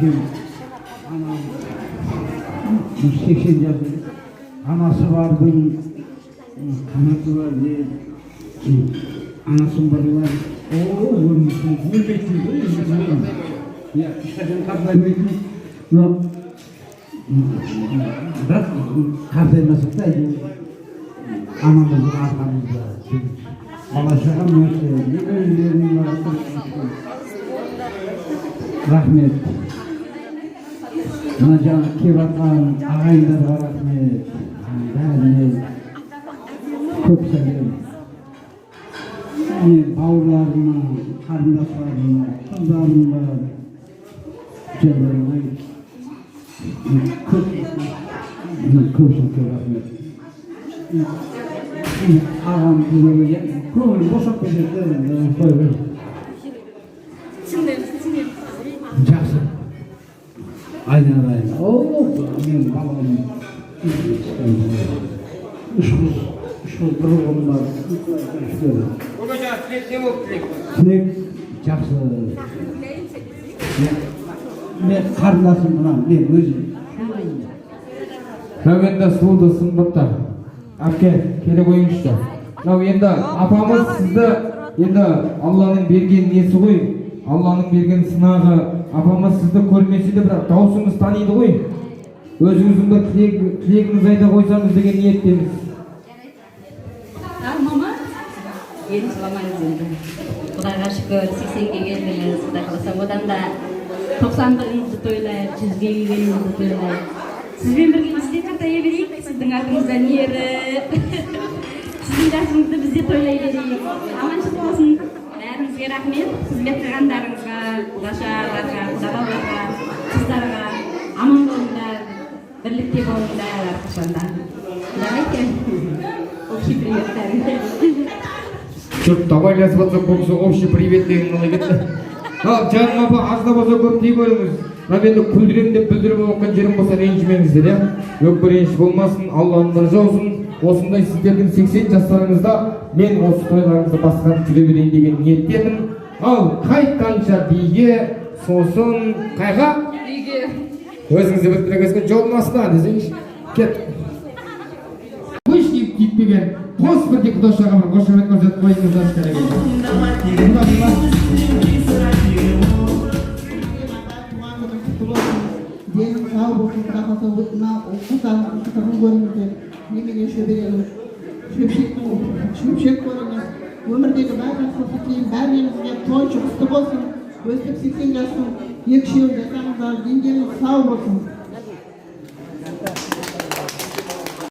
Шешем, анам 80 жас, анасы бардың қанаты бар деп, анасын барлар. О, өлмейтін ғой енді. Иә, ешқашан қартаймайтын. Но бірақ қартаймасақ та, әйтеуір анамыздың арқамызда жүрміз. Бала шағам өсті, немерелерім бар. Рахмет. Мына жаңа келіп жатқан ағайындарға рахмет, бәріне көп сәлем. Мен бауырларыма, қарындастарыма, қыздарым бар, жандарыма көп көп көп рахмет. Ағам, көңілім босап кетеді да, енді қой бер. Түсіндім, түсіндім. Жақсы, айналайын. О, менің балам, үш қыз, үш қыз, бір ұлым бар. Шүкір. Көкежан, тілек не болып, тілек? Тілек жақсы. Мен қарындасым мына, мен өзім. Мынау енді сұлуды сымбатты әпке, келе қойыңызшы. Мынау енді апамыз сізді, енді Алланың берген несі ғой, Алланың берген сынағы. Апамыз сізді көрмесе де, бірақ даусыңыз таниды ғой. Өзіңіздің бір тілегіңізді айта қойсаңыз деген ниеттеміз. Ал, мама, енді жыламаңыз енді. Құдайға шүкір, 80-ге келдіңіз. Құдай қаласа, одан да 91-іңізді тойлайық, 100-ге келгеніңізді тойлайық. Сізбен бірге біз де қартая берейік, сіздің артыңыздан еріп. Сіздің жасыңызды біз де тойлай берейік. Аманшылық болсын. Бәріңізге рахмет. Қызмет қылғандарыңызға, құдашаларға, құдағаларға, қыздарға. Аман болыңдар, бірлікте болыңдар әрқашанда. Давайте. Общий привет бәріңе. Жұрт давайласып жатса, бұл кісі «общий привет» деген қалай кетті? Ал, жаным апа, аз да болса көп дей көріңіз. Мына енді күлдіремін деп бүлдіріп жатқан жерім болса, ренжімеңіздер, иә, өкпе реніш болмасын, Алланың нұры жаусын. Осындай сіздердің 80 жастарыңызда мен осы тойларыңызды басқарып жүре берейін деген ниеттемін. Ал қайтқанша биге, сосын қайға? Үйге. Өзіңіз де біліп тұрған жолдың астына десеңізші. Кет, вышний тиіп қос бірдей құдашаға бір қошемет көрсетіп қойыңыздаршы. Кәне. Туған күнің құтты болсын, денің сау болсын, Құдай қаласа, мына қыздарыңыздың қызығын көріңіздер, немере шөбереңіз, шөпшектің шөпшек көріңіз. Өмірдегі бар жақсылықты тілеймін бәріңізге. Той жұғысты болсын, өстіп 80 жастың екі үшеуін жасаңыздар, дендеріңіз сау болсын.